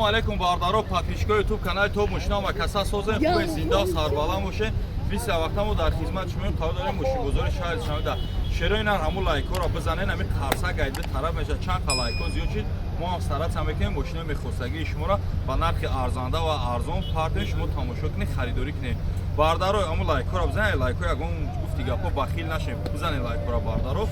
Ассалому алайкум, бародаро, подписчикои ютуб канали Топ Мошина ва каса созем, хубе, зинда сарбаланд бошед. Биса вақта мо дар хизмат шумоем, қарор дорем мошингузори шаҳри Душанбеда. Шерои нар ҳамун лайкҳоро бизанен, ҳамин қарса гайда тараф мешавад. Чанд қа лайкҳо зиёд шид, мо ҳам стараться мекунем мошинои мехостагии шуморо ба нархи арзанда ва арзон партем, шумо тамошо кунед, харидорӣ кунед. Бародаро, ҳамун лайкҳоро бизанед, лайкҳо ягон гуфти гапҳо бахил нашем, бизанед лайкҳоро, бародаро.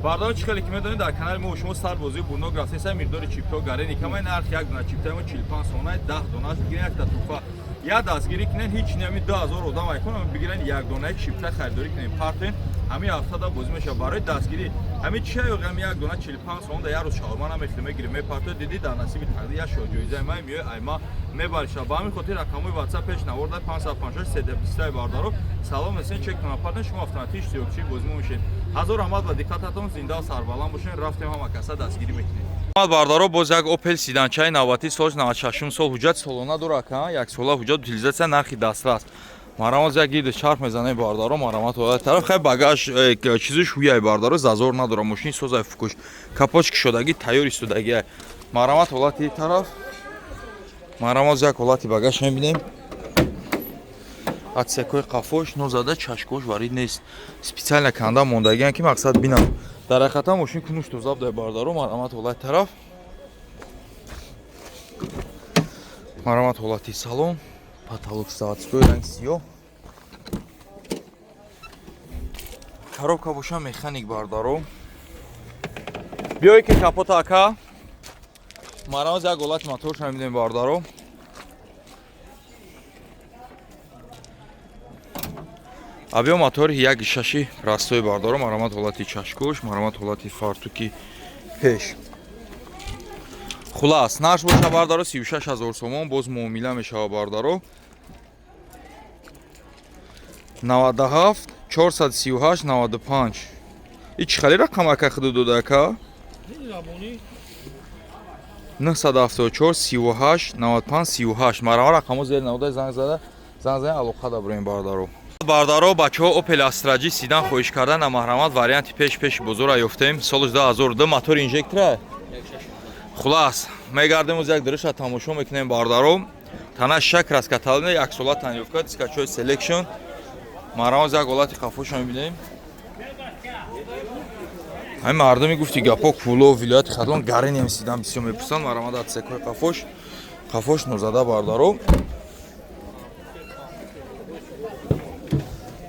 Бародаро, чӣ хеле ки медонед, дар канали мо шумо сар бозии бурнок рафтеса, миқдори чиптҳо гарени камай, нарх як дона чиптаи мо 45 сомона, 10 донаш бигирен, якта туҳфа, як дастгирӣ кунен, ҳеҷ нами 2000 одам айкон бигирен, як донаи чипта харидорӣ кунен, партен. Ҳамин ҳафтада бозӣ мешавад барои дастгирӣ. Ҳамин чиё, ҳами як дона 45 сомон да як рӯз шаурма намехӯрем, мегирем, мепартоед, дидӣ, дар насиби тақдир як шоҳ ҷоизаи ман меояд, айма мебариша. Ба ҳамин хотир рақамҳои WhatsApp пеш наворда 556 320. Бародаро, салом несен, чектона партен, шумо автоматик иштирокчии бозӣ мо мешед. Ҳазор раҳмат ба диққататон, зинда сарбаланд бошед. Рафтем, ҳама каса дастгирӣ мекунем. Бародаро, боз як Opel седанчаи навбатӣ, соли 96 сол, ҳуҷҷат солона дора, ка яксола ҳуҷҷат, утилизация, нархи дастрас. Марамат, як гирди чарх мезанем, бародаро. Марамат, тараф хай, багаж чизиш ҳуяй, бародаро, зазор надора, мошини созай, фукуш капоч кушодагӣ, тайёр истодагӣ. Марамат, ҳолати тараф. Марамат, як ҳолати багаж мебинем. Отсекои қафош нозада, чашкош варид нест, специально канда мондагиан, ки мақсад бинам. Дар ҳақиқатан мошин кунуш тозаб дай, бародаро. Марамат, ҳолати тараф. Марамат, ҳолати салон, потолок заводской, ранг сиёҳ, коробка боша механик. Бародаро, биёе ки капота, ака. Марамат, як ҳолати моторша мебинем, бародаро. Авио мотори як шаши простой, бародаро. Марамат, ҳолати чашкош. Марамат, ҳолати фартуки пеш. Хулас, нарх боша, бардаро, 36 ҳазор сомон, боз муомила мешава, бардаро. 97 438 95. И чӣ хеле рақам, ака, худу дода, ака? 974 38 95 38. Марама, рақамо зери навода, занг зада, занг зада, алоқа даброем, бардаро. Бардаро, бачаҳо Opel Astra J седан хоҳиш кардан, намаҳрамат, варианти пеш пеши бозора ёфтем. Соли 2002, мотори инжектора. Хулас, мегардем, оз як дурӯша тамошо мекунем, бардаро. Тана шак раскаталина, яксола тонировка, дискачои селекшн. Марамоз як ҳолати қафоша мебинем. Ҳамин мардуми гуфти гапо, Кӯло, вилояти Хатлон, гаринем седан бисёр мепурсанд. Марамад, отсекои қафош, қафош нозада, бардаро.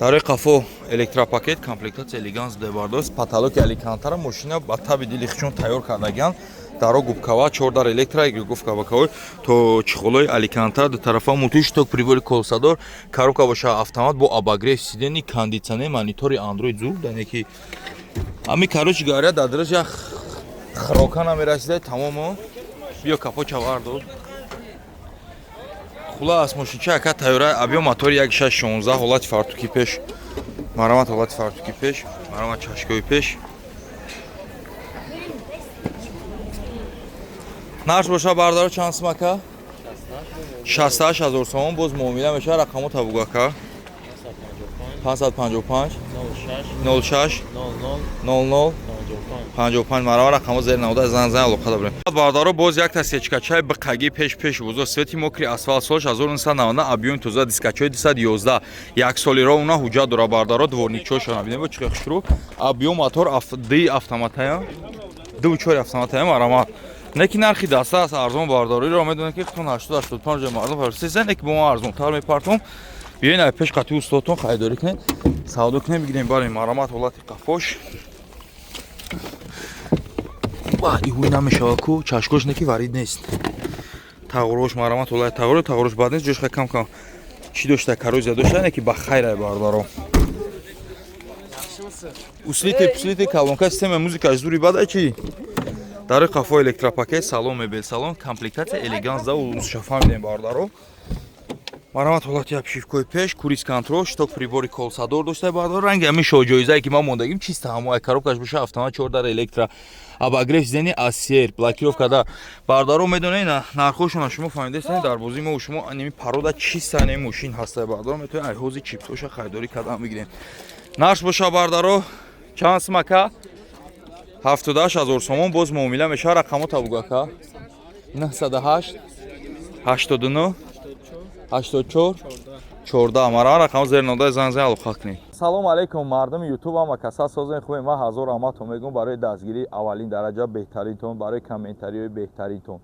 Дарои қафо электропакет, комплектация элеганс дебардост, потолоки алькантара, мошина ба таби дили хичон тайёр кардагиан. Даро губкава, чордар электро, гуфка бакавой, то чехолои алькантара, ду тарафа мультишток, прибори колсадор, коробка боша автомат бо обогрев сидений, кондитсионер, монитори Android зур данеки. Ами, короче говоря, дар дараҷа хрока намерасида, тамомо. Биё, капоча вардор. Хулас, мошинча, ака, тайёра. Абиё мотори 1616. Ҳолати фартуки пеш. Марамат, ҳолати фартуки пеш. Марамат, чашкои пеш. Нарх боша, бардаро, чанд сум, ака? 68 ҳазор сомон, боз муомила мешавад. Рақамо табуг, ака. 555 06 00 55. Марава, рақамо зери навода, зан зан, алоқа дабрем. Бардаро, боз як тасечкачаи биқаги пеш пеш бозор, свети мокри асфалт, солш 1990, объёми тоза, дискачои 211, як соли ровна ҳуҷҷат дора, бардаро. Дворникчошо набинем, бо чӣ хушрӯ. Объём мотор ди автоматая, ду чори автоматая. Марамат, не ки нархи даста аст, арзон, бардаро. Иро медонед, ки хутон 80 85 мардум фарсеза, не ки бо мо арзонтар мепартом. Биёин, ай пеш қати устодтон харидорӣ кунед, савдо кунед, бигирем, барем. Марамат, ҳолати қафош. Ва иҳуй намешава ку, чашкош не ки варид нест. Тағурош, марамат, ҳолати тағуро, тағурош бад нест, ҷош хай кам кам чӣ дошта, коррозия дошта, не ки ба хайрай, бардаро. Услите, пуслите, колонка, система музикаш зури бада чи. Дарои қафо электропакет, салон, мебел салон, комплектация элеганс да узшафа мидем, бардаро. Марамат, ҳолати обшивкои пеш, круиз контроль, шток, прибори колсадор дошта, бардаро. Ранги ҳамин шоҳҷоизае ки ман мондагим, чиста ҳамо. Коробкаш боша автомат, чордар электро, обогрев сидени, асер блокировка да. Бардаро, медонед, нархҳошона шумо фаҳмидастед, дар бозии мо шумо ними парода чиста неми мошин ҳаста, бардаро. Метавонед айҳози чиптоша харидорӣ кардан бигирем. Нарх боша, бардаро, чанд сум, ака? 78 ҳазор сомон, боз муомила мешавад. Рақамо табуг, ака. 908 89 84 14. Марҳамат, рақам зер нода занг зан, алоқа кунед. Салом алейкум, мардуми ютуб, ҳама каса созен хубе. Ман ҳазор раҳматон мегӯм барои дастгирии аввалин дараҷа беҳтаринтон, барои комментариҳои беҳтаринтон.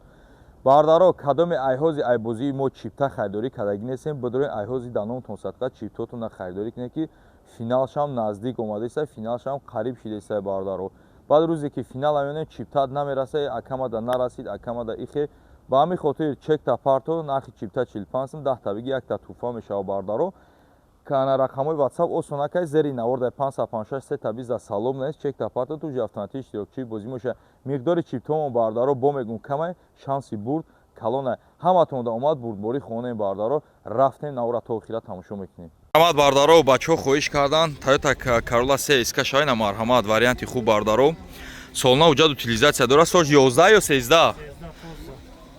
Бардаро, кадоми айҳози айбозии мо чипта харидорӣ кардагӣ нестем, бидорен айҳози даномтон садқа чиптотонро харидорӣ кунед, ки финалшам наздик омадаиста, финалшам қариб шидаиста, бардаро. Баъд рӯзе ки финал амёнем, чиптат намераса, акамада нарасид, акамада ихе. Ба ҳамин хотир чекта парто, нархи чипта 45 сум, 10 та биги якта туҳфа мешава, бардаро. Кана рақамҳои WhatsApp осон акай, зери навор 556 3 та 20 салом нест, чекта парто, туҷи автоматик иштирокчии бозӣ меша. Миқдори чиптҳомо, бардаро, бо мегум камай, шанси бурд калона. Ҳаматонда омад бурдборӣ хонем, бардаро. Рафтем, навора то охира тамошо мекунем. Марҳамат, бардаро, бачаҳо хоҳиш кардан Toyota Corolla 3 SK шавина. Марҳамат, варианти хуб, бардаро. Солна ҳуҷҷат утилизация дорад, сол 11 ё 13?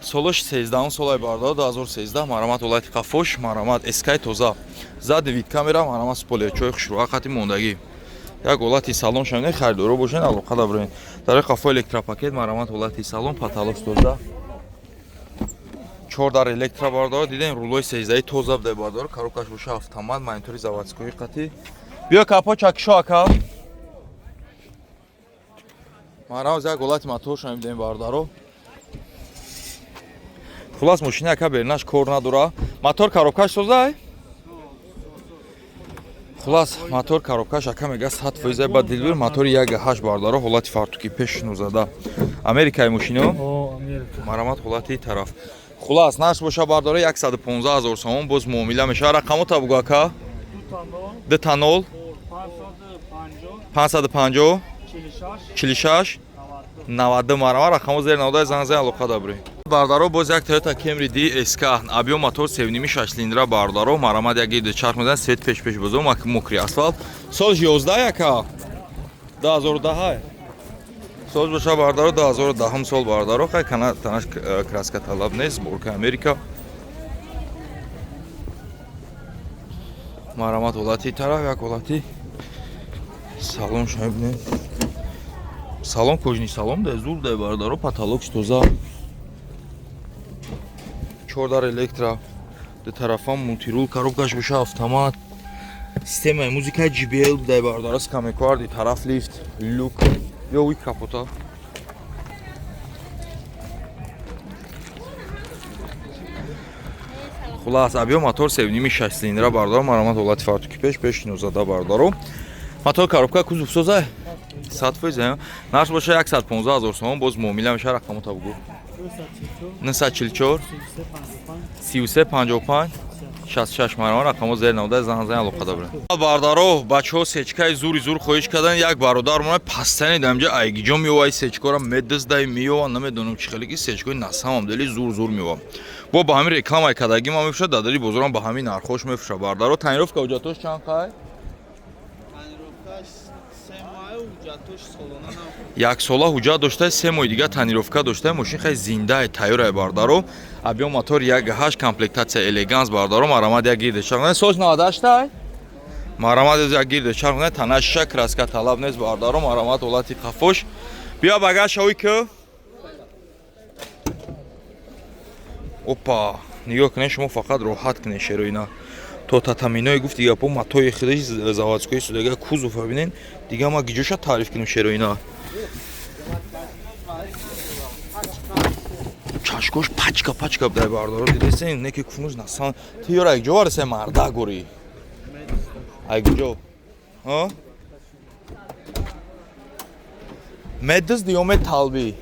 Солош 13 солай, бардаро, 2013. Марҳамат, ҳолати қафош, марҳамат, SK тоза, задний вид камера, марҳамат, спойлерчои хушрӯа қати мондагӣ. Як ҳолати салон шавина, харидоро бошен, алоқа даброен. Дар қафо электропакет, марҳамат, ҳолати салон, потолок тоза, чор дар электро, бардор. Дидем, рулои сездаи тоза буде, бардор. Коробкаш боша автомат, монитори заводской қати. Биё, капо чакишо, ака. Марҳамат, як ҳолати моторша мебинем, бардаро. Хулас, мошина, ака, бернаш кор надора, мотор коробкаш созай. Хулас, мотор коробкаш, ака, мега 100%. Ба дилбир мотори 1.8, бардаро. Ҳолати фартуки пеш нузада, Америкаи мошино. Марҳамат, ҳолати тараф. Хулас, нарх боша, бардора, 115 ҳазор сомон, боз муомила мешава. Рақамота бугу, ака. 00 550 46 92. Марҳамат, рақамо зери наводаи занг зан, алоқа дабрӣ, бардаро. Боз як Toyota Camry DSK, объём мотор 3,5 6 цилиндра, бардаро. Марҳамат, як гирди чарх мезанад, свет пеш пеш бозо, мокрый асфалт. Солш 11, яка, 2010 сол боша, бардаро, 2010 сол, бардаро. Хай, кана танаш краска талаб нест, сборка Америка. Марҳамат, ҳолати тараф, як ҳолати салон шабинем. Салон кожаный салон да, зур да, бардаро. Потолок тоза, чор дар электро, ду тарафам мультирул, коробкаш боша автомат, системаи музыка JBL дай, бардаро. Скамейкоарди тараф, лифт, люк ё уи капота. Хулас, объём мотор 3,5 6 цилиндра, бардаро. Марҳамат, ҳолати фартуки пеш пеш нузада, бардаро. Мотор, коробка, кузов соза 100%. Нарх боша 115 ҳазор сомон, боз муомила меша. Рақамота бугу. 944 33 55 66. Марҳамат, рақамо зер навода занг зан, алоқа дабра, бардаро. Бачаҳо сечкаи зури зур хоҳиш кардан. Як бародар мона пастани дамҷа айгиҷо меова, сечкора медиздай меова, намедонам чӣ хеле ки сечкои насамам дели зур зур меова. Бо ба ҳамин рекламаи кардагӣ ман мефурӯшад, дар бозорам ба ҳамин нархош мефурӯшад, бардаро. Тонировка ҳуҷҷатош чанд қай? Як сола ҳуҷҷат дошта, 3 моҳи дига тонировка дошта. Мошин хеле зиндае, тайёрае, бардаро. Объём мотор 1.8, комплектация элеганс, бардаро. Марҳамат, як гирде чарх, сош 98. Марҳамат, як гирде чарх, танаша краска талаб нест, бардаро. Марҳамат, ҳолати қафош. Биё, багаж шавӣ ки. Опа, нигоҳ кунед, шумо фақат роҳат кунед, шероина то татаминое гуфт гапо, матои худаш заводской судага, кузов бинен. Дига ма гиҷоша таъриф кунем, шероина? Чашкош пачка пачка будай, бардоро. Дидесен, не ки кунуш насан ти ёра як ҷо варасе марда гори ай куҷо медизди ё металби.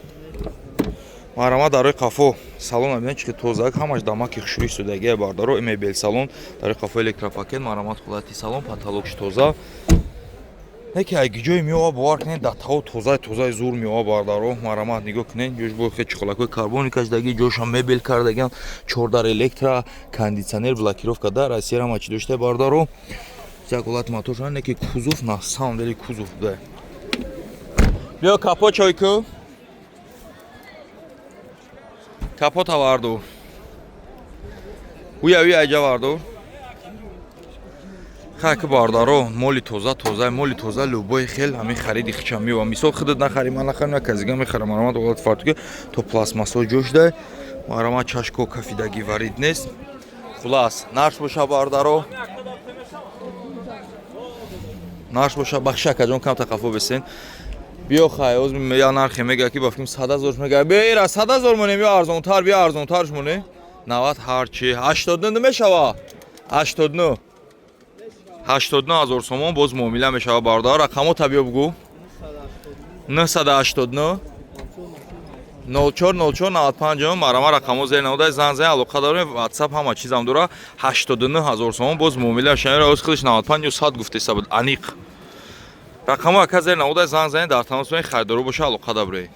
Марҳамат, дарои қафо салон бибинед, чӣ тоза, ҳамаш дамаки хушрӯи истодагия, бардаро. Мебел салон, дарои қафо электропакет. Марҳамат, ҳолати салон, потолокш тоза. Неки ай гиҷои меова, бовар кунед, датао тозаи тозаи зур меова, бардаро. Марҳамат, нигоҳ кунед, ҷош бо хе чиқолакҳои карбони кашидаги, ҷошам мебел кардагиан, чордар электро, кондитсионер, блокировка дар Россия ҳама чӣ дошта, бардаро. Як ҳолати моторша, неки кузов на самом деле кузов буда. Биё, капот чой ку, капота варду, уя уя айҷа варду. Хайки, бардаро, моли тоза тоза, моли тоза, любой хел ҳамин хариди хича мева. Мисол, худат нахари, ман нахарим, як казига мехарам. Марҳамат, ҳолати фартуки то пластмассо ҷо шуда. Марама, чашко кафидагӣ, варид нест. Хулас, нарх боша, бардаро, нарх боша. Бахши, акаҷон, камта қафо бесен. Биё, хай, оз я нархе мега, ки ба фикрам 100 000 мега. Биё, ира 100 000 монем ё арзонтар? Биё, арзонтарш моне. 90 ҳарчи 89 мешава, 89, 89 000 сомон боз муомила мешава, бародар. Рақамота биё бугӯ. 989 04 04 95. Марама, рақамо зер намудай, зан зан, алоқа дорем, WhatsApp, ҳама чизам дора. 89 ҳазор сомон боз муомила шава. Оз худаш 95 ё 100 гуфтеса буд аниқ. Рақамо, ака, зер намудай, зан зан, дар тамос бошед, харидоро боша, алоқа дабре.